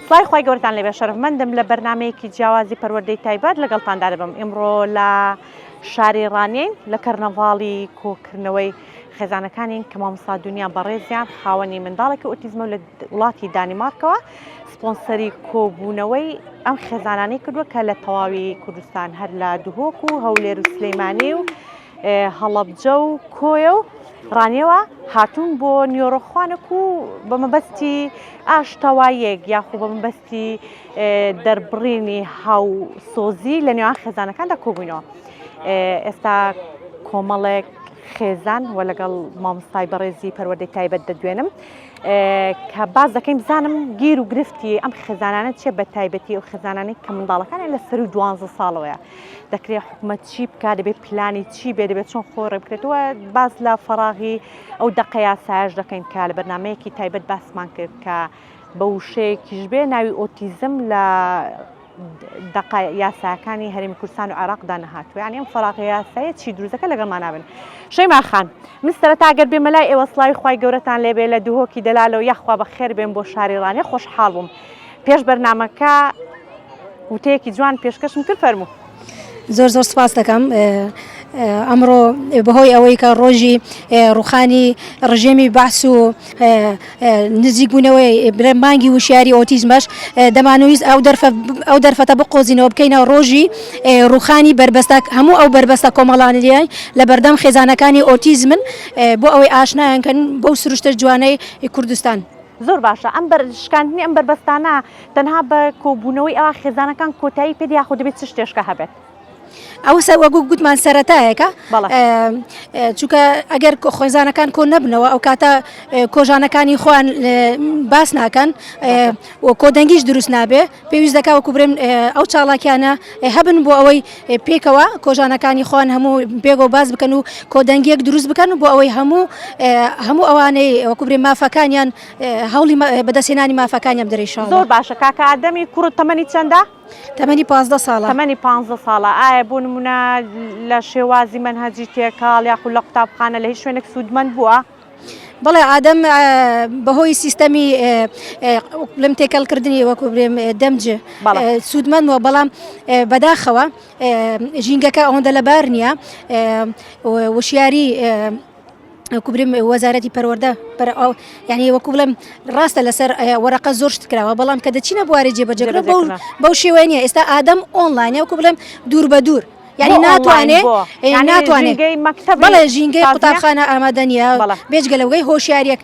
سڵاوی خوای گەورەتان لێبێ شەرەفمەندم لە بەرنامەیەکی جیاوازی پەروەردەی تایبەت لەگەڵتاندا دەبم ئیمڕۆ لە شاری ڕانیەین لە کەرنەڤاڵی کۆکردنەوەی خێزانەکانین کە مامۆستا دنیا بەڕێزیان خاوەنی منداڵێکی ئۆتیزمە لە وڵاتی دانیمارکەوە سپۆنسەری کۆبوونەوەی ئەم خێزانانەی کردووە کە لە تەواوی کوردستان هەر لە دهۆک و هەولێر و سلەیمانی و هەڵەبجە و کۆیە و ڕانیەوە هاتوون بۆ نیۆرۆخوانێک و بە مەبەستی ئاشتەواییەک یاخۆ بە مەبەستی دەربڕینی هاوسۆزی لە نێوان خێزانەکاندا کۆبووینەوە. ئێستا کۆمەڵێک خێزان و لەگەڵ مامۆستای بەڕێزی پەروەردەی تایبەت دەدوێنم کە باز دەکەین بزانم گیر و گرفتی ئەم خێزانانە چیە بە تایبەتی ئەو خێزانانەی کە منداڵەکانیان لە سەروو دوانزە ساڵەوەیە دەکرێت حکومەت چی بکات دەبێت پلانی چی بێ دەبێت چۆن خۆ ڕێ بکرێتەوە باس لە فەراغی ئەو دەقە یاسایش دەکەین کە لە بەرنمەیەکی تایبەت باسمان کرد کە بە وشەیەکیش بێ ناوی ئۆتیزم لە دەقە یاساکانی هەرێمی کوردستان و عێراقدا نەهاتووە یعنی ئەم فەراغە یاسایە چی دروستەکە لەگەڵمان نابن شەیما خان من سەرەتا گەر بێمە لای ئێوە سڵاوی خوای گەورەتان لێبێ لە دهۆکی دەلالەوە یاخوا بەخێر بێن بۆ شاری ڕانیە خۆشحاڵ بووم پێش بەرنامەکە وتەیەکی جوان پێشکەشم کرد فەرموو. زۆر زۆر سپاس دەکەم ئەمڕۆ بەهۆی ئەوەی کە ڕۆژی ڕوخانی ڕژێمی بەعس و نزیکبوونەوەی بڵێم مانگی وشیاری ئۆتیزمەش دەمانویست ئەو دەرفە ئەو دەرفەتە بقۆزینەوە بکەینە ڕۆژی ڕوخانی بەربەستە هەموو ئەو بەربەستە کۆمەڵانیای لە بەردەم خێزانەکانی ئۆتیزمن بۆ ئەوەی ئاشنایان کەن بەو سروشتە جوانەی کوردستان. زۆر باشە ئەم بەر شکاندنی ئەم بەربەستانە تەنها بە کۆبوونەوەی ئەوا خێزانەکان کۆتایی پێ یاخود دەبێت چ شتێشکە هەبێت؟ ئەوە سەر وەکو گوتمان سەرەتایەکە چونکە ئەگەر خێزانەکان کۆ نەبنەوە ئەو کاتە کۆژانەکانی خۆیان باس ناکەن و کۆدەنگیش دروست نابێ پێویست دەکا وەکو برێم ئەو چاڵاکیانە هەبن بۆ ئەوەی پێکەوە کۆژانەکانی خۆیان هەموو پێگەوە باس بکەن و کۆدەنگیەک دروست بکەن و بۆ ئەوەی هەموو هەموو ئەوانەی وەکو برێ مافەکانیان هەوڵی بەدەستهێنانی مافەکانیان بدرێ زۆر باشە کاکە ئادەمی کوڕت تەمەنی چەندە؟ تەمەنی 15 ساڵە. تەمەنی 15 ساڵە ئایا بۆ نمونە لە شێوازی مەنهەجی تێکەڵ یاخود لە قوتابخانە لە هیچ شوێنێک سوودمەند بووە؟ بەڵێ ئادەم بەهۆی سیستەمی لەم تێکەڵکردنی وەکو برێم دەمج سوودمەند بووە بەڵام بەداخەوە ژینگەکە ئەوەندە لەبار نییە وشیاری وەکو برێم وەزارەتی پەروەردە یعنی وەکو بڵێم ڕاستە لەسەر وەرەقە زۆر شت کراوە بەڵام کە دەچینە بواری جێبەجێکردن بەو شێوەیە نییە ئێستا ئادەم ئۆنلاینە وەکو بڵێم دوور بە دوور یعنی ناتوانێ ناتوانێ بەڵێ ژینگەی قوتابخانە ئامادە نییە بێجگە لەوەی هۆشیاریەک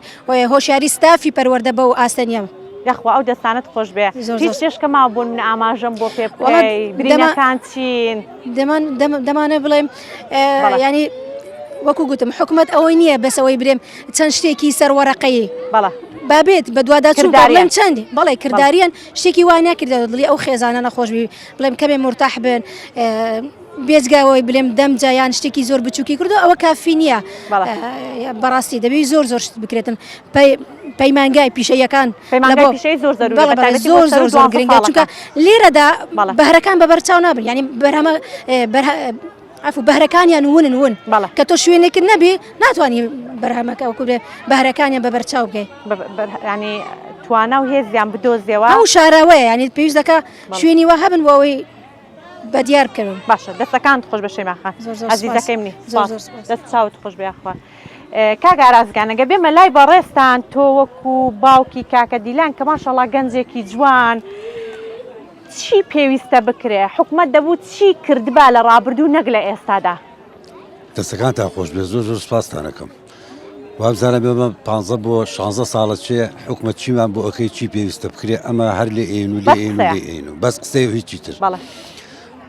هۆشیاری ستافی پەروەردە بەو ئاستە نییە. یاخوا ئەو دەستانت خۆش بێ هیچ شتێکە ماوە بۆ من ئاماژەم بۆ پێ بکەی برینەکان چین؟ دەمانە بڵێم ینی وەکو گوتم حکومت ئەوەی نییە بەس ئەوەی برێم چەند شتێکی سەروەرەقەی بەڵێ بابێت بەدواداچوون بڵێم چەندی بەڵێ کرداریان شتێکی وا نەکردە دڵی ئەو خێزانە نەخۆش بی بڵێم کەمێ مورتاح بن بێجگە ئەوەی بلێم دەمجا یان شتێکی زۆر بچووکی کردو ئەوە کافی نییە بەڕاستی دەبی زۆر زۆر شت بکرێتن پەیمانگای پیشەیەکان زۆر زۆر زۆر زۆر گرنگە چونکە لێرەدا بەهرەکان بە بەرچاو نابن ینی بەرهەمە عفو بەهرەکانیان ونن ون کە تۆ شوێنێکت نەبی ناتوانانی بەرهەمەکە وەکو بێ بەهرەکانیان بە بەرچاو بگەی ینی توانا و هێزیان بدۆزیەوە ئەو شاراوەیە ینی پێویست دەکا شوێنی وا هەبن بۆ ئەوەی بە دیار بکەون. باشە دەستەکانت خۆش بێ شەیما خان ئەزیزەکەی منی سپاس دەست چاوت خۆش بێ یاخوا کاک ئاراس گیان ئەگەر بێمە لای بەڕێزتان تۆ وەکو باوکی کاکە دیلان کە ماشەڵا گەنجێکی جوان چی پێویستە بکرێ حکومەت دەبوو چی کردبا لە ڕابردوو نەک لە ئێستادا؟ دەستەکانتان خۆش بێت زۆر زۆر سپاستان ئەکەم وابزانم ئێمە پ بۆ 16 ساڵە چێ حکومەت چیمان بۆ ئەەکەی چی پێویستە بکرێ ئەمە هەر لێ ئێن و لێ ئێن و لێ ئێن و بەس قسەی و هیچی تر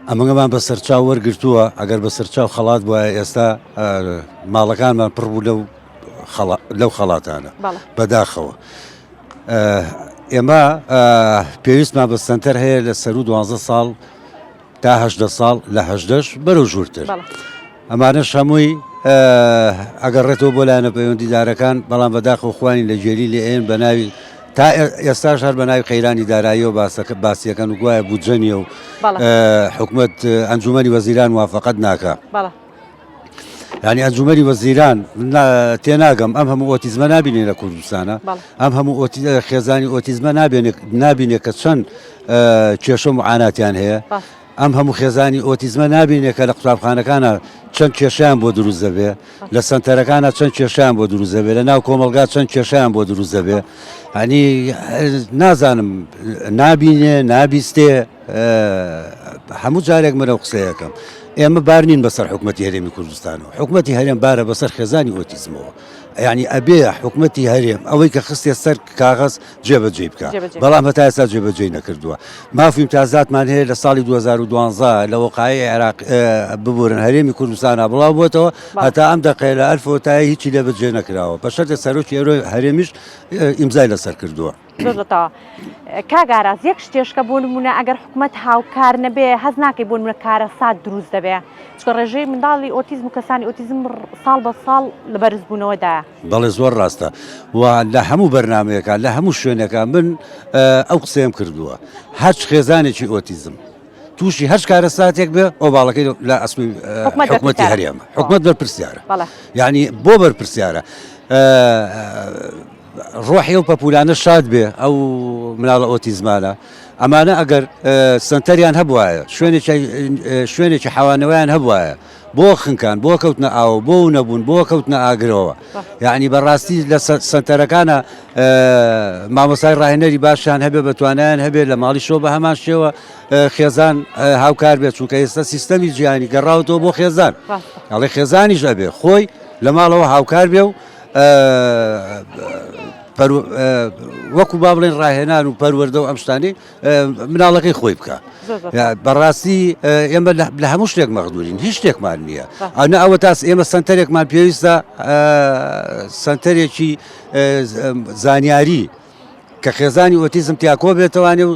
ئەمەگەمان بە سەرچاو وەرگرتووە ئەگەر بە سەرچاو خەڵات وایە ئێستا ماڵەکانمان پڕ بوو لەو لەو خەڵاتانە بەداخەوە ئێمە پێویستمان بە سنتەر هەیە لە سەرو دوانزە ساڵ تا 18 ساڵ لە هەژدەش بەرەو ژوورتر ئەمانەش هەمووی ئەگەڕێتەوە بۆ لایەنە پەیوەندیدارەکان بەڵام بەداخەوە خوانی لە گێلی لێ ئێن بە ناوی تا ئێستاش هەر بە ناوی قەیرانی داراییەوە باسەکە باسیەکەن و گوایە بودجە نییە و حکومەت ئەنجومەنی وەزیران موافقەت ناکا. یانی ئەنجومەنی وەزیران تێناگەم ئەم هەموو ئۆتیزمە نابینێ لە کوردستانە ئەم هەموو خێزانی ئۆتیزمە نابێنێ نابینێ کە چەند کێشە و معاناتیان هەیە ئەم هەموو خێزانی ئۆتیزمە نابینێ کە لە قوتابخانەکانە چەند کێشیان بۆ دروست دەبێ لە سەنتەرەکانە چەند کێشیان بۆ دروست دەبێ لە ناو کۆمەلگا چەند کێشیان بۆ دروست دەبێ هەنی نازانم نابینێ نابیستێ هەموو جارێک من ئەو قسەیەکەم ئێمە بار نین بەسەر حکوومەتی هەرێمی کوردستانەوە حکوومەتی هەرێم بارە بەسەر خێزانی ئۆتیزمەوە یعنی ئەبێ حکوومەتی هەرێم ئەوەی کە خستێ سەر کاغەز جێبەجێ بکە بەڵام هەتا ئێستا جێبەجێ نەکردووە مافی امتیازاتمان هەیە لە ساڵی 2012 لە وەقای عێراق ببورن هەرێمی کوردستانە بڵاو بۆتەوە هەتا ئەم دەقەیە لە ئەلفۆتای هیچی لێ بەجێ نەکراوە بە شەرتە سەرۆکی هەرێمیش ئیمزای لەسەر کردووە. زۆر زۆر تەواو کاک ئاراس یەک شتێش کە بۆ نمونە ئەگەر حکومەت هاوکار نەبێ هەست ناکەی بۆ نمونە کارەسات دروست دەبێ چونکە ڕێژەی منداڵی ئۆتیزم و کەسانی ئۆتیزم ساڵ بە ساڵ لە بەرزبوونەوەدایە. بەڵێ زۆر ڕاستە و لە هەموو بەرنامەیەکە لە هەموو شوێنێکا من ئەو قسەیەم کردووە هەرچ خێزانێکی ئۆتیزم تووشی هەرچ کارەساتێک بێ ئۆباڵەکەی لە ئەسپی حکومەتی هەرێمە حکومەت بەرپرسیارە یعنی بۆ بەرپرسیارە ڕۆحی ئەو پەپوولانە شاد بێ ئەو مناڵە ئۆتیزمانە ئەمانە ئەگەر سنتەریان هەبواە شوێنێکی شوێنێکی حەوانەوەیان هەبواە بۆ خنکان بۆ کەوتنە ئاو بۆ نەبوون بۆ کەوتنە ئاگرەوە یعنی بەڕاستی لە سنتەرەکانە مامۆسای ڕاهێنەری باشیان هەبێ بەتوانیان هەبێ لە ماڵی شۆ بە هەمان شێوە خێزان هاوکار بێت چونکە ئێستا سیستەمی جیهانی گەڕاوتەوە بۆ خێزان ئەڵێ خێزانیش ئەبێ خۆی لە ماڵەوە هاوکار بێ و وەکو با بڵێن ڕاهێنان و پەروەردە و ئەم شتانەی مناڵەکەی خۆی بکە بەڕاستی ئێمە لە هەموو شتێک مەغدورین هیچ شتێکمان نییە ئەنە ئەوە تاس ئێمە سنتەرێکمان پێویستە سنتەرێکی زانیاری کە خێزانی ئۆتیزم تیاکۆ بێتەوانێ و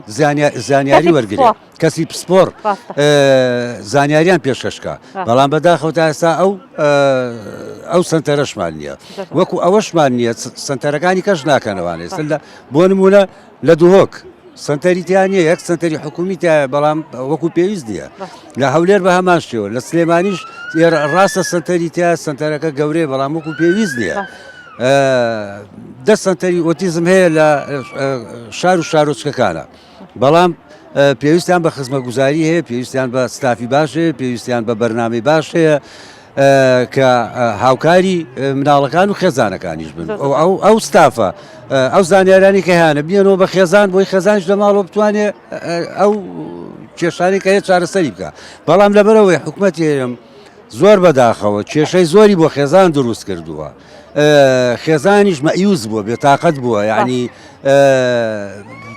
زانیاری وەرگێت کەسی پسپۆڕ زانیاریان پێشکەشکە بەڵام بەداخەوە تا ئێستا ئەو ئەو سنتەرەشمان نییە وەکو ئەوەشمان نییە سنتەرەکانی کەش ناکەنەوانێ لە بۆ نمونە لە دهۆک سنتەری تیا نییە یەک سنتەری حکومی تایە بەڵام وەکو پێویست نییە لە هەولێر بە هەمان شێوە لە سلێمانیش ڕاستە سنتەری تیا سنتەرەکە گەورەیە بەڵام وەکو پێویست نییە. دە سنتەری ئۆتیزم هەیە لە شار و شارۆچکەکانە بەڵام پێویستیان بە خزمەتگوزاری هەیە، پێویستیان بە ستافی باش هەیە، پێویستیان بە بەرنامەی باش هەیە کە هاوکاری مناڵەکان و خێزانەکانیش بن ئەو ئەو ستافە ئەو زانیارانی کە هەیانە بێنەوە بە خێزان بۆی خێزانش لە ماڵەوە بتوانێت ئەو کێشانی کە هەیە چارەسەری بکە بەڵام لەبەرەوەی حکوومەتی هەرێم زۆر بەداخەوە کێشەی زۆری بۆ خێزان دروست کردووە خێزانیش مەئیوس بووە بێتاقەت بووە یعنی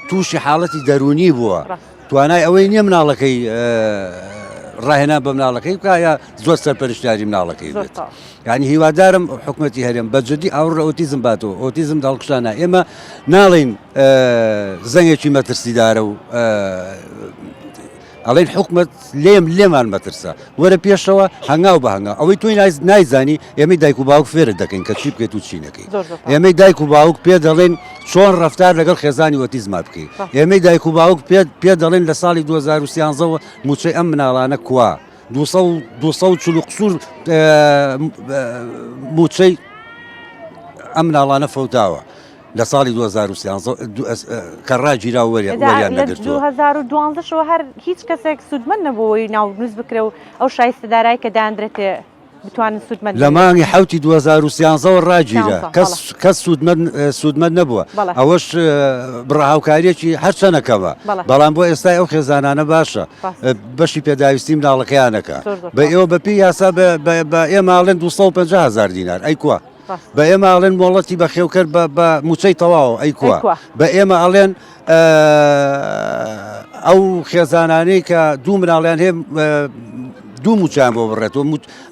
تووشی حاڵەتی دەرونی بووە توانای ئەوەی نییە مناڵەکەی ڕاهێنان بە مناڵەکەی بکە یا زۆر سەرپەرشتیاری مناڵەکەی بێت یعنی هیوادارم حکوومەتی هەرێم بە جدی ئاوڕ لە ئۆتیزم باتەوە ئۆتیزم داڵکشانە ئێمە ناڵین زەنگێکی مەترسیدارە و ئەڵێن حکومەت لێم لێمان مەترسە وەرە پێشەوە هەنگاو بە هەنگاو ئەوەی تۆی نایزانی ئێمەی دایک و باوک فێرت دەکەین کە چی بکەیت و چی نەکەیت ئێمەی دایک و باوک پێ دەڵێن چۆن ڕفتار لەگەڵ خێزانی ئۆتیزما بکەیت ئێمەی دایک و باوک پێ پێ دەڵێن لە ساڵی 2013ەوە موچەی ئەم مناڵانە کوا 240 قسوور موچەی ئەم مناڵانە فەوتاوە لە ساڵی 2013 کە ڕاگیرا و وەریان نەگرتووە. 2012 شەوە هەر هیچ کەسێک سوودمەند نەبوو ناونووس بکرێ و ئەو شایستە دارایی کە داندرێتێ بتوانن سوودمەند لە مانگی حوتی 2013ەوە ڕاگیرا کەس کەس سوودمەند سوودمەند نەبووە ئەوەش بڕە هاوکاریەکی هەرچەنە کەمە بەڵام بۆ ئێستای ئەو خێزانانە باشە بەشی پێداویستی مناڵەکەیانەکە بە ئێوە بەپی یاسا بە ئێمە ئەڵێن 250 هزار دینار ئەی کوا بە ئێمە ئەڵێن مۆڵەتی بەخێوکەر بە موچەی تەواو ئەی کوا بە ئێمە ئەڵێن ئەو خێزانانەی کە دوو مناڵیان هەیە دوو موچیان بۆ بڕێتەوە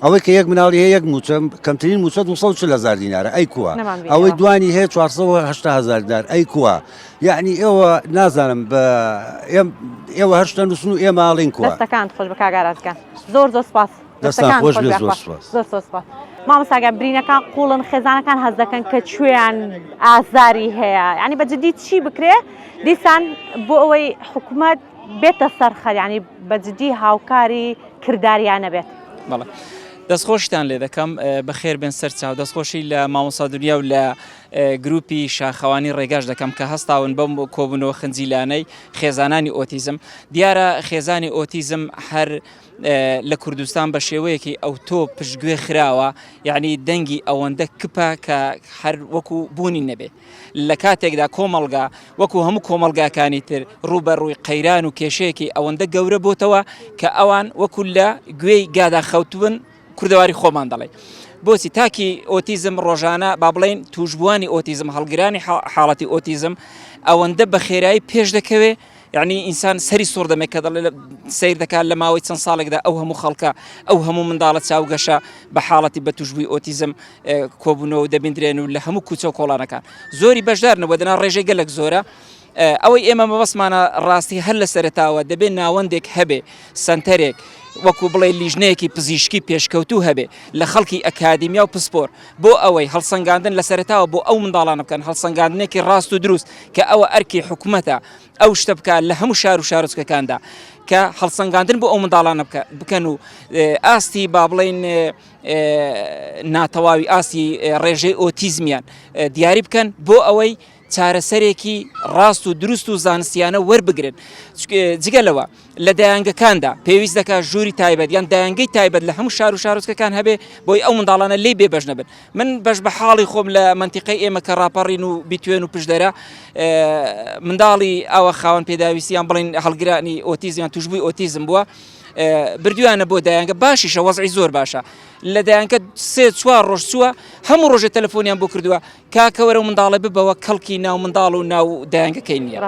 ئەوەی کە یەک مناڵی هەیە یەک موچە کەمترین موچە 240 هزار دینارە ئەی کوا ئەوەی دوانی هەیە 480 هزار دینار ئەی کوا یعنی ئێوە نازانم بە ئێوە هەر شتە نووسن و ئێمە ئاڵین کوا دەستەکان خۆش بە کاک ئاراس گیان زۆر زۆر سپاس. دەستان خۆش بێت زۆر سوپاس. زۆر زۆر سوپاس. مامۆستا گیان برینەکان قوڵن خێزانەکان هەست دەکەن کە کوێیان ئازاری هەیە یعنی بە جدی چی بکرێ دیسان بۆ ئەوەی حکوومەت بێتە سەرخەر یعنی بە جدی هاوکاری کرداریانە بێت. بەڵێ. دەستخۆشیتان لێ دەکەم بەخێر بێن سەر چاو دەستخۆشی لە مامۆستا دنیا و لە گروپی شاخەوانی ڕێگاش دەکەم کە هەستاون بەم کۆبوونەوە خنجیلانەی خێزانانی ئۆتیزم دیارە خێزانی ئۆتیزم هەر لە کوردستان بە شێوەیەکی ئەوتۆ پشتگوێ خراوە یعنی دەنگی ئەوەندە کپە کە هەر وەکو بوونی نەبێ لە کاتێکدا کۆمەڵگا وەکو هەموو کۆمەڵگاکانی تر ڕووبەڕووی قەیران و کێشەیەکی ئەوەندە گەورە بۆتەوە کە ئەوان وەکو لە گوێی گادا خەوتبن کوردەواری خۆمان دەڵێ بۆچی تاکی ئۆتیزم ڕۆژانە با بڵێین توشبووانی ئۆتیزم هەڵگرانی حاڵەتی ئۆتیزم ئەوەندە بە خێرایی پێش دەکەوێ یعنی ئینسان سەری سوڕ دەمێک کە دەڵێ سیر دەکات لە ماوەی چەند ساڵێکدا ئەو هەموو خەڵکە ئەو هەموو منداڵە چاوگەشە بە حاڵەتی بە توشبووی ئۆتیزم کۆبوونەوە دەبیندرێن و لە هەموو کوچە و کۆڵانەکان زۆری بەشدار نەبووە دەنا ڕێژەی گەلک زۆرە ئەوەی ئێمە مەبەستمانە ڕاستی هەر لە سەرەتاوە دەبێت ناوەندێک هەبێ سەنتەرێک وەکو بڵێ لیژنەیەکی پزیشکی پێشکەوتوو هەبێ لە خەڵکی ئەکادیمیا و پسپۆر بۆ ئەوەی هەڵسەنگاندن لە سەرەتاوە بۆ ئەو منداڵانە بکەن هەڵسەنگاندنێکی ڕاست و دروست کە ئەوە ئەرکی حکومەتە ئەو شتە بکە لە هەموو شار و شارۆچکەکاندا کە هەڵسەنگاندن بۆ ئەو منداڵانە بکەن و ئاستی با بڵین ناتەواوی ئاستی ڕێژەی ئۆتیزمیان دیاری بکەن بۆ ئەوەی چارەسەرێکی ڕاست و دروست و زانستیانە وەربگرن جگە لەوە لە دایەنگەکاندا پێویست دەکات ژووری تایبەت یان دایەنگەی تایبەت لە هەموو شار و شارۆچکەکان هەبێ بۆی ئەو منداڵانە لێی بێبەش نەبن من بەش بە حاڵی خۆم لە مەنتیقەی ئێمە کە ڕاپەڕین و بیتوێن و پشدەرە منداڵی ئاوا خاوەن پێداویستیان بڵین هەڵگرانی ئۆتیزیان توشبووی ئۆتیزم بووە بردویانە بۆ دایەنگە باشیشە وەزعی زۆر باشە لە دایەنگە سێ چوار ڕۆژ چووە هەموو ڕۆژێ تەلەفۆنیان بۆ کردووە کاکە وەرە منداڵە ببەوە کەڵکی ناو منداڵ و ناو دایەنگەکەی نییە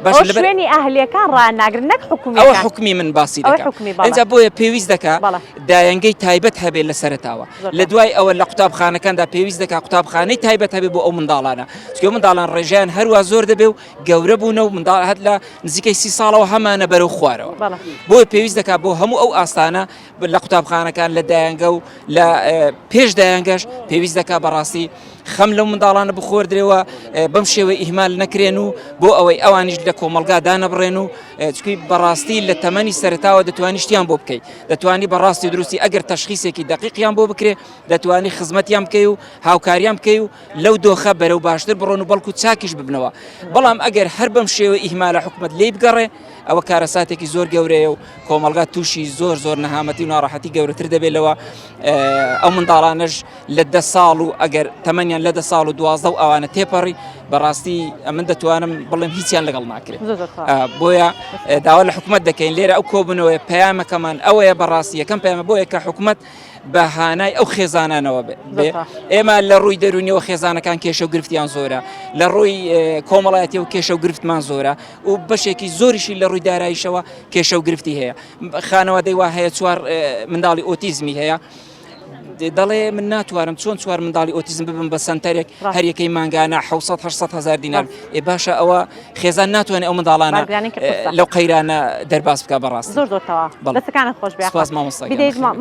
باش لە شوێنی ئەهلیەکان ڕاناگرن نەک حکومی ئەوە حکومی من باسی دەکەم ئینجا بۆیە پێویست دەکا دایەنگەی تایبەت هەبێت لە سەرەتاوە لە دوای ئەوە لە قوتابخانەکاندا پێویست دەکا قوتابخانەی تایبەت هەبێ بۆ ئەو منداڵانە چونکە منداڵان ڕێژیان هەروە زۆر دەبێ و گەورە بوونە و منداڵ هەر لە نزیکەی سی ساڵەوە هەمانە بەرەو خوارەوە بۆیە پێویست دەکات بۆ هەموو ئەو ئاستانە لە قوتابخانەکان لە دایەنگە و لە پێش دایەنگەش پێویست دەکات بەڕاستی خەم لەو منداڵانە بخۆردرێەوە بەم شێوەی ئیهمال نەکرێن و بۆ ئەوەی ئەوانیش لە کۆمەلگا دانەبڕێن و چکی بەڕاستی لە تەمەنی سەرتاوە دەتوانی شتیان بۆ بکەیت دەتوانی بەڕاستی دروستی ئەگەر تەشخیسێکی دقیقیان بۆ بکرێ دەتوانی خزمەتیان بکەی و هاوکاریان بکەی و لەو دۆخە بەرەو باشتر بڕۆن و بەڵکو چاکیش ببنەوە بەڵام ئەگەر هەر بەم شێوە ئیهمالە حکومت لی بگەڕێ ئەوە کارەساتێکی زۆر گەورەیە و کۆمەڵگا تووشی زۆر زۆر نەهامەتی و ناڕەحەتی گەورەتر دەبێت لەوە ئەو منداڵانەش لە دە ساڵ و ئەگەر تەمەنیان لە دە ساڵ و دوازدە و ئەوانە تێپەڕی بەڕاستی ئەمن دەتوانم بڵێم هیچیان لەگەڵ ناکرێت بۆیە داوا لە حکومت دەکەین لێرە ئەو کۆبنەوەی پەیامەکەمان ئەوەیە بەڕاستی یەکەم پەیامە بۆیە کە حکومت بە هانای ئەو خێزانانەوە بێ ئێمە لە ڕووی دەرونیەوە خێزانەکان کێشە و گرفتیان زۆرە لە ڕووی کۆمەڵایەتی و کێشە و گرفتمان زۆرە و بەشێکی زۆریشی لە ڕووی داراییشەوە کێشە و گرفتی هەیە خانەوادەی وا هەیە چوار منداڵی ئۆتیزمی هەیە دەڵێ من ناتوانم چۆن چوار منداڵی ئۆتیزم ببم بە سنتەرێک هەریەکەی مانگانە 600 800 هزار دینار ئێ باشە ئەوە خێزان ناتوانێت ئەو منداڵانە لەو قەیرانە دەرباز بکە بەڕاست زۆر زۆر تەوا دەستەکانت خۆش بێ سپاس مامۆستا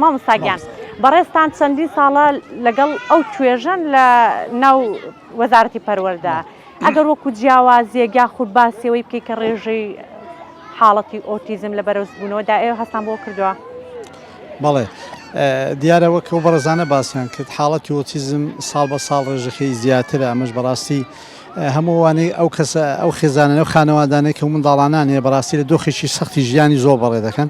مامۆستا گیان بەڕێزتان چەندین ساڵە لەگەڵ ئەو توێژەن لە ناو وەزارەتی پەروەردە ئەگەر وەکو جیاوازیەک یاخود باسی ئەوەی بکەی کە ڕێژەی حاڵەتی ئۆتیزم لە بەرزبوونەوەدا ئێوە هەستان بۆ کردووە؟ بەڵێ دیارە وەک ئەو بەڕێزانە باسیان کرد حاڵەتی ئۆتیزم ساڵ بە ساڵ ڕێژەکەی زیاترە ئەمەش بەڕاستی هەموو ئەوانەی ئەو کەسە ئەو خێزانە و خانەوادانەی کە منداڵانان هەیە بەڕاستی لە دۆخێکی سەختی ژیانی زۆر بەڕێ دەکەن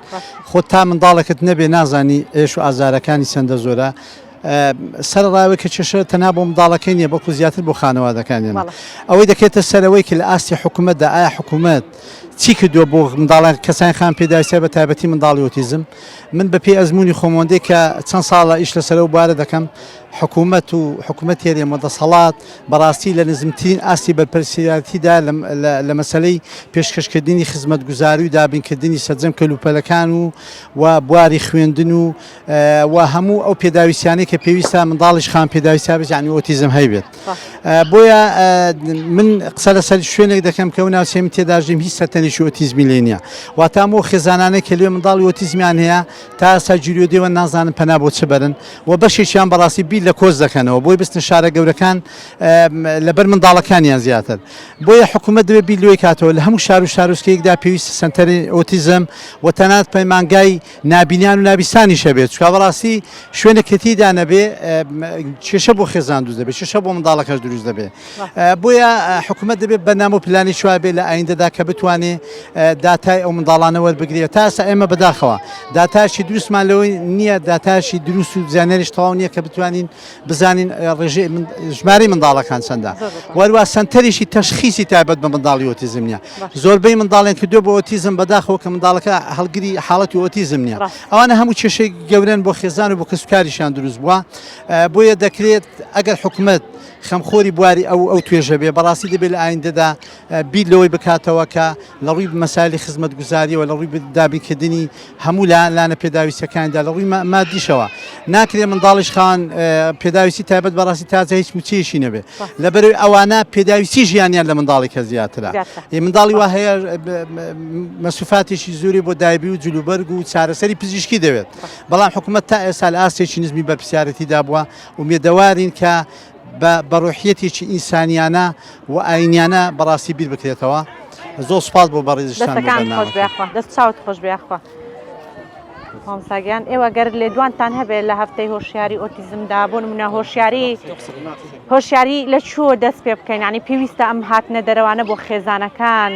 خۆ تا منداڵێکت نەبێ نازانی ئێش و ئازارەکانی چەندە زۆرە سەرەڕای ئەوەی کە کێشە تەنها بۆ منداڵەکەی نییە بەڵکو زیاتر بۆ خانەوادەکانیانە. ئەوەی دەکەێتە سەرەوەی کە لە ئاستی حکوومەتدا ئایا حکوومەت چی کردووە بۆ منداڵان کەسانی خان پێداویستە بە تایبەتی منداڵی ئۆتیزم من بە پێی ئەزمموی خۆمەوەندەی کە چەند ساڵە ئیش لەسەر ئەو بوارە دەکەم حکوومەت و حکوومەت هەرێم و دەسەڵات بەڕاستی لە نزمترین ئاستی بەرپرسیارەتیدا لە مەسەلەی پێشکەشکردنی خزمەتگوزاری و دابینکردنی سەرجەم کەلوپەلەکان و و بواری خوێندن و و هەموو ئەو پێداویستیانەی کە پێویستە منداڵیش خان پێداویستی هەبێت یعنی ئۆتیزم هەیبێت بۆیە من قسە لەسەر شوێنێک دەکەم کە ئەو ناوچەی من تێدا ژیم هیچ سەتەنێکی ئۆتیزمی لێ نییە واتە ئەو خێزانانەی کە لێ منداڵی ئۆتیزمیان هەیە تا ئێستا گیرۆدەوە نازانن پەنا بۆ چ بەرن و بەشێکیان بەڕاستی بیر بیر لە کۆچ دەکەنەوە بۆی بستن شارە گەورەکان لەبەر منداڵەکانیان زیاتر بۆیە حکوومەت دەبێت بیر لەوەی کاتەوە لە هەموو شار و شارۆچکەیەکدا پێویستە سەنتەری ئۆتیزم و تەنانەت پەیمانگای نابینان و نابیستانیش هەبێت چونکە بەڕاستی شوێنێک کە تێیدا نەبێ کێشە بۆ خێزان دروست دەبێت کێشە بۆ منداڵەکەش دروست دەبێت بۆیە حکوومەت دەبێت بەرنامە و پلانی چوار بێت لە ئایندەدا کە بتوانێت داتای ئەو منداڵانە وەربگرێت تا ئێستا ئێمە بەداخەوە داتاشی دروستمان لەوەی نییە داتاشی دروست و زانیاریش تەواو نییە کە بتوانین بزانین ڕێژەی ژمارەی منداڵەکان چەندە وەروا سەنتەریشی تەشخیسی تایبەت بە منداڵی ئۆتیزم نییە زۆربەی منداڵێن کردو بۆ ئۆتیزم بەداخەوە کە منداڵەکە هەڵگری حاڵەتی ئۆتیزم نییە ئەوانە هەموو کێشەی گەورەن بۆ خێزان و بۆ کەسوکاریشیان دروست بووە بۆیە دەکرێت ئەگەر حکومت خەمخۆری بواری ئەو ئەو توێژە بێ بەڕاستی دەبێت لە ئایندەدا بیر لەوەی بکاتەوە کە لە ڕووی مەسایلی خزمەتگوزاریەوە لە ڕووی دابینکردنی هەموو لایەنە پێداویستیەکاندا لە ڕووی مادیشەوە ناکرێ منداڵیش خان پێداویستی تایبەت بەڕاستی تازە هیچ موچەیەکی نەبێ لەبەرەوەی ئەوانە پێداویستی ژیانیان لە منداڵی کە زیاترە منداڵی وا هەیە مەسوفاتێکی زۆری بۆ دایبی و جلوبەرگ و چارەسەری پزیشکی دەوێت بەڵام حکوومەت تا ئێستا لە ئاستێکی نزمی بەرپرسیارەتیدا بووە ئومێدەوارین کە بە بە ڕۆحیەتێکی ئینسانیانە و ئاینیانە بەڕاستی بیر بکرێتەوە زۆر سوپاس بۆ بەڕێزیشتان بۆ دەستەکانت خۆش بێ بەرنامەکە. یاخوا دەست چاوت خۆش بێ یاخوا مامۆستا گیان ئێوە گەر لێدوانتان هەبێت لە هەفتەی هۆشیاری ئۆتیزمدا بۆ نمونە هۆشیاری هۆشیاری لە کوێوە دەست پێ بکەین یعنی پێویستە ئەم هاتنە دەرەوانە بۆ خێزانەکان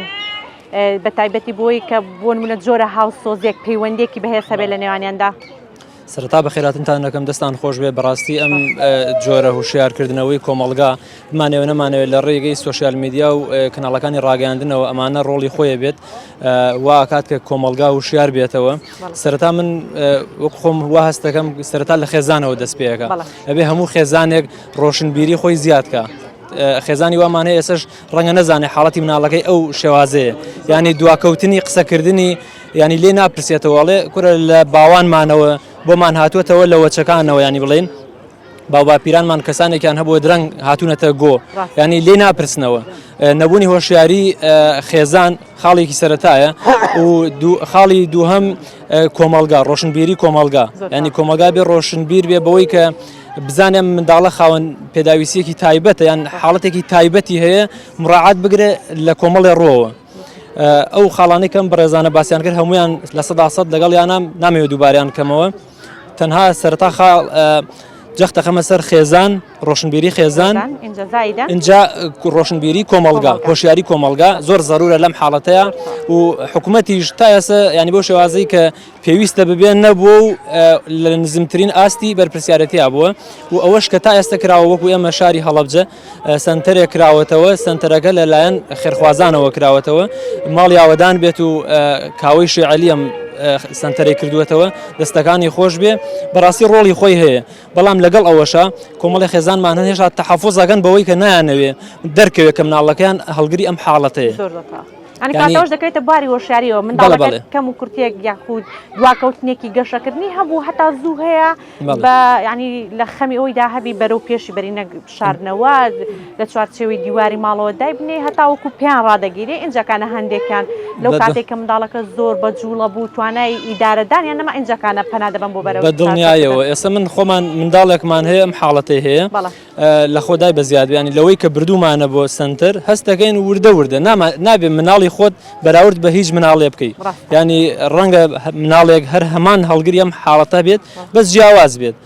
بە تایبەتی بۆی کە بۆ نمونە جۆرە هاوسۆزێک پەیوەندێکی بەهێز هەبێت لە نێوانیاندا. سەرەتا بەخێراتنتان دەکەم دەستان خۆش بێ بەڕاستی ئەم جۆرە هوشیارکردنەوەی کۆمەڵگا بمانەوە نەمانەوێت لە ڕێگەی سۆشیال میدیا و کەناڵەکانی ڕاگەیاندنەوە ئەمانە ڕۆڵی خۆی بێت وا کات کە کۆمەڵگا وشیار بێتەوە سەرەتا من وەک خۆم وا هەستەکەم سەرەتا لە خێزانەوە دەست پێەکە ئەبێ هەموو خێزانێک ڕۆشنبیری خۆی زیادکە خێزانی وامانەیە ئێسش ڕەنگە نەزانێ حاڵەتی مناڵەکەی ئەو شێوازەیە ینی دواکەوتنی قسەکردنی ینی لێ ناپرسێتەوە ئەڵێ کورە لە باوانمانەوە بۆمان هاتووەتەوە لە وەچەکانەوە ینی بڵێن باوباپیرانمان کەسانێکیان هەبووە درەنگ هاتوونەتە گۆ ینی لێ ناپرسنەوە نەبوونی هۆشیاری خێزان خاڵێکی سەتایە و خاڵی دووهەم کۆمەلگا ڕۆشنبیری کۆمەلگا ینی کۆمەلگا بێ ڕۆشنبیر بێ بەوەی کە بزانێ منداڵە خاوەن پێداویستیەکی تایبەتە یان حاڵەتێکی تایبەتی هەیە مڕاعات بگرێ لە کۆمەڵێ ڕۆوە. ئەو خاڵانەی کەم بەڕێزانە باسییان کرد هەمویان 100% لەگەڵ یانام نامەوێت دووباریان کەمەوە تەنها سەرتا خاڵ جەختەخەمە سەر خێزان ڕۆشنبیری خێزان اینجا ڕۆشنبیری کۆمەلگا هۆشیاری کۆمەلگا زۆر زەرورە لەم حاڵەتەیە و حکوومەتیش تا ئێستا ینی بۆ شێوازی کە پێویستە ببێ نەبووە و لە نزمترین ئاستی بەرپرسیارەتیا بووە و ئەوەش کە تا ئێستا کراوە وەکو ئێمە شاری هەڵەبجە سەنتەرێک کراوەتەوە سەنتەرەکە لەلایەن خێرخوازانەوە کراوەتەوە ماڵی ئاوەدان بێت و کاوەی شێعلیەم سەنتەرێک کردووەتەوە دەستەکانی خۆش بێ بەڕاستی ڕۆڵی خۆی هەیە بەڵام لەگەڵ ئەوەشا کۆمەڵی خێزانمان هەن هێشتا تەحەفوزەکەن بەوەی کە نایانەوێ دەرکەوێت کە مناڵەکەیان هەڵگری ئەم حاڵەتەیە. یانی کاتەوەش دەکەوێتە باری هۆشیاریەوە منداڵەکە کەم و کورتێک یاخود دواکەوتنێکی گەشەکردنی هەبوو هەتا زوو هەیە بە ینی لە خەمی ئەویدا هەبی بەرەو پێشی بەری نەک شاردنەوە لە چوارچێوەی دیواری ماڵەوە دایبنێ هەتاوەکو پێیان ڕادەگیرێ ئینجاکانە هەندێکیان لەو کاتێک کە منداڵەکە زۆر بە جوڵە بوو توانای ئیدارەدانیان نەما ئینجاکانە پەنا دەبەن بۆ بەرەو بە دڵنیایەوە ئێستا من خۆمان منداڵێکمان هەیە ئەم حاڵەتەی هەیە لە خۆدای بە زیاد بیانی لەوەی کە بردوومانە بۆ سەنتەر هەست دەکەین وردە وردە نابێ مناڵی خۆت بەراورد بە هیچ مناڵێ بکەیت ینی ڕەنگە مناڵێک هەر هەمان هەڵگری ئەم حاڵەتە بێت بەس جیاواز بێت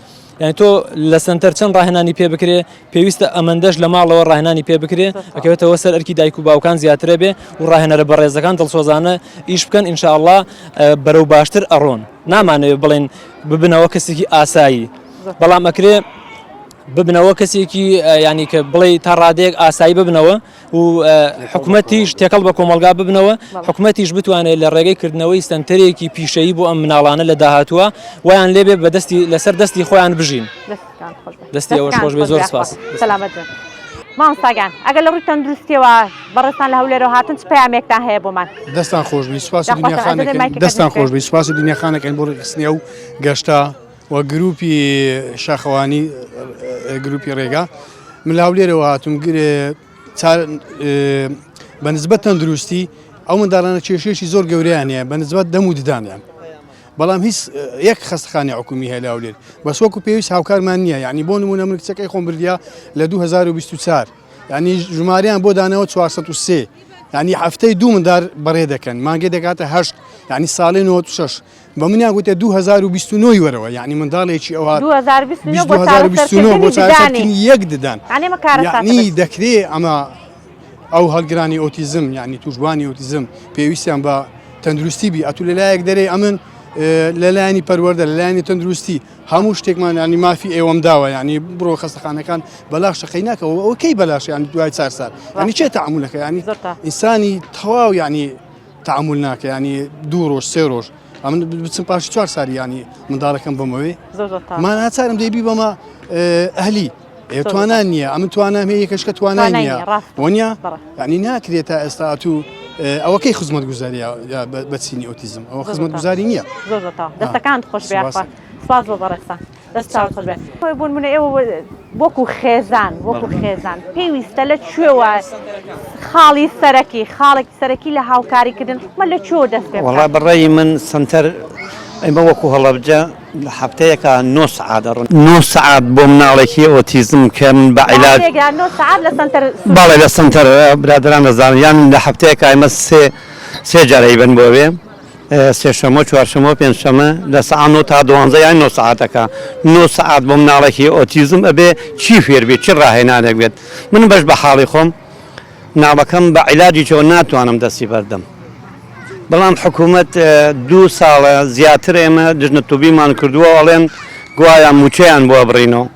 یعنی تۆ لە سنتەر چەند ڕاهێنانی پێ بکرێ پێویستە ئەمەندەش لە ماڵەوە ڕاهێنانی پێ بکرێ ئەکەوێتەوە سەر ئەرکی دایک و باوکان زیاترە بێ و ڕاهێنەرە بەڕێزەکان دڵسۆزانە ئیش بکەن ئینشاءاللە بەرەو باشتر ئەڕۆن نامانەوێ بڵێن ببنەوە کەسێکی ئاسایی بەڵام ئەکرێ ببنەوە کەسێکی ینی کە بڵێ تا ڕادەیەک ئاسایی ببنەوە و حکومەتیش تێکەڵ بە کۆمەڵگا ببنەوە حکومەتیش بتوانێت لە ڕێگەی کردنەوەی سەنتەرێکی پیشەیی بۆ ئەم مناڵانە لە داهاتووە ویان لێبێ بەدەستی لەسەر دەستی خۆیان بژین دەستی ئەوەش خۆش بێ زۆر سپاس سەلامەت بن مامۆستاگیان ئەگەر لە ڕووی تەندروستیەوە بەڕێزتان لە هەولێرەوە هاتن چ پەیامێکتان هەیە بۆمان؟ دەستان خۆشبی سوپاسی دنیاخانەکەین دەستان خۆشبی سوپاسی دنیاخانەکەین بۆ ڕێکخستنی ئەو گەشتە و گروپی شاخەوانی گروپی ڕێگا من لە هەولێرەوە هاتوم بە نسبەت تەندروستی ئەو منداڵانە کێشەیەکی زۆر گەورەیان هەیە بە نسبەت دەم و ددانیان. بەڵام هیچ یەک خەستەخانەی حکومی هەیە لە هەولێر بەس وەکو پێویست هاوکارمان نییە یعنی بۆ نمونە من کچەکەی خۆم بردیا لە 2024 یعنی ژمارەیان بۆ دانەوە 403 یعنی هەفتەی دوو مندار بەڕێ دەکەن مانگێ دەکاتە هەشت یعنی ساڵی 96 بە منیان گوتە 2029 وەرەوە یعنی منداڵێکی ئەوها 2029 بۆ چارەسەرکردنی یەک ددان یعنی دەکرێ ئەمە ئەو هەڵگرانی ئۆتیزم یعنی توشبوانی ئۆتیزم پێویستیان بە تەندروستی بی ئەتو لەلایەک دەرێ ئەمن لەلایەنی پەروەردە لەلایەنی تەندروستی هەموو شتێکمان ینی مافی ئێوەم داوە ینی بڕۆ خەستەخانەکان بەلاش شقەی ناکەەوە ئەوە کەی بەلاش ینی دوای چار سال ینی چێ تەعامولەکە ینی ئینسانی تەواو ینی تەعامول ناکە ینی دوو ڕۆژ سێ ڕۆژ ئەمن بچم پاش چوار سالی ینی منداڵەکەم بمەوێ ما ناچارم دەیبی بەمە ئەهلی ئێ توانا نییە ئەمن توانام هەیە یەکەشکە توانای نییە وەنیە یعنی ناکرێت تا ئێستا ئەتوو ئەوەکەی خزمەت گوزاری بە چینی ئۆتیزم ئەوە خزمەت گوزاری نییە زۆر زۆر دەستەکان خۆش بێ سپاس بۆ بەڕێزتان دەست چاو خۆش بێ بۆ نمونە ئێوە وەکو خێزان وەکو خێزان پێویستە لە کوێوە خاڵی سەرەکی خاڵێکی سەرەکی لە هاوکاریکردن حکومە لە کوێوە دەست پێ وەڵا بەڕای من سەنتەر ئێمە وەکو هەڵەبجە لە هەفتەیەکا نۆ سەعات ئەڕۆن. نۆ سەعات بۆ مناڵێکی ئۆتیزم کە من بە عیلاج. هەفتەیەک یان نۆ سەعات لە سەنتەر سوود. بەڵێ لە سەنتەر برادەران دەزانن یان لە هەفتەیەکا ئێمە سێ سێ جار ئەیبەن بۆ ئەوێ سێشەممە و چوارشەممە و پێنجشەممە لە سەعات نۆ تا دوانزە یان نۆ سەعاتەکە نۆ سەعات بۆ مناڵێکی ئۆتیزم ئەبێ چی فێر بێت چی ڕاهێنانێک بێت من بەش بە حاڵی خۆم مناڵەکەم بە عیلاجیشەوە ناتوانم دەستی بەردەم بەڵام حکوومەت دوو ساڵە زیاتر ئێمە دژنە توبیمان کردووە ئەڵێن گوایە موچەیان بۆ بڕینەوە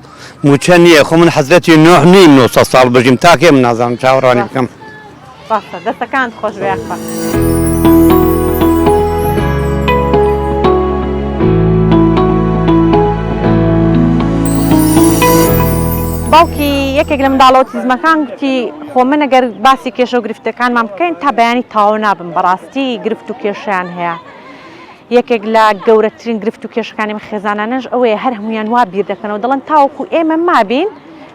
موچە نییە خۆ من حەزرەتی نوح نیم 900 ساڵ بژیم تاکێ من نازانم چاوەڕوانی بکەم ڕاستە دەستەکانت خۆش بێ یاخوا. باوکی یەکێک لە منداڵە ئۆتیزمەکان گوتی خۆ من ئەگەر باسی کێشە و گرفتەکانمان بکەین تا بەیانی تەواو نابم بەڕاستی گرفت و کێشیان هەیە یەکێک لە گەورەترین گرفت و کێشەکانی ئەم خێزانانەش ئەوەیە هەر هەمویان وا بیر دەکەنەوە دەڵێن تاوەکو ئێمە مابین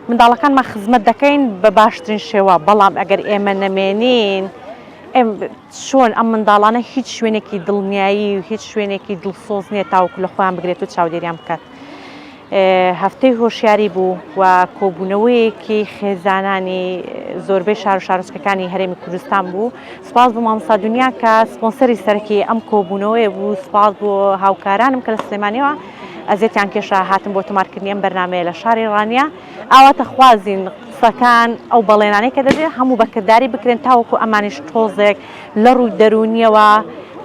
منداڵەکانمان خزمەت دەکەین بە باشترین شێوە بەڵام ئەگەر ئێمە نەمێنین چۆن ئەم منداڵانە هیچ شوێنێکی دڵنیایی و هیچ شوێنێکی دڵسۆز نییە تاوەکو لە خۆیان بگرێت و چاودێریان بکات. هەفتەی هۆشیاری بوو و کۆبوونەوەیەکی خێزانانی زۆربەی شار و شارۆچکەکانی هەرێمی کوردستان بوو سپاس بۆ مامۆستا دنیا کە سپۆنسەری سەرەکی ئەم کۆبوونەوەیە بوو سپاس بۆ هاوکارانم کە لە سلێمانیەوە ئەزیەتیان کێشا هاتن بۆ تۆمارکردنی ئەم بەرنمەیە لە شاری ڕانیە ئاواتە خوازین قسەکان ئەو بەڵێنانەی کە دەدرێن هەموو بەکرداری بکرێن تاوەکو ئەمانیش تۆزێک لە ڕووی دەروونیەوە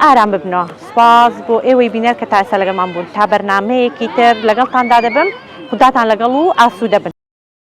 ئارام ببنەوە سوپاس بۆ ئێوەی بینەر کە تا ئێستا لەگەڵمان بوون تا بەرنامەیەکی تر لەگەڵتاندا دەبم خوداتان لەگەڵ و ئاسوودە بن.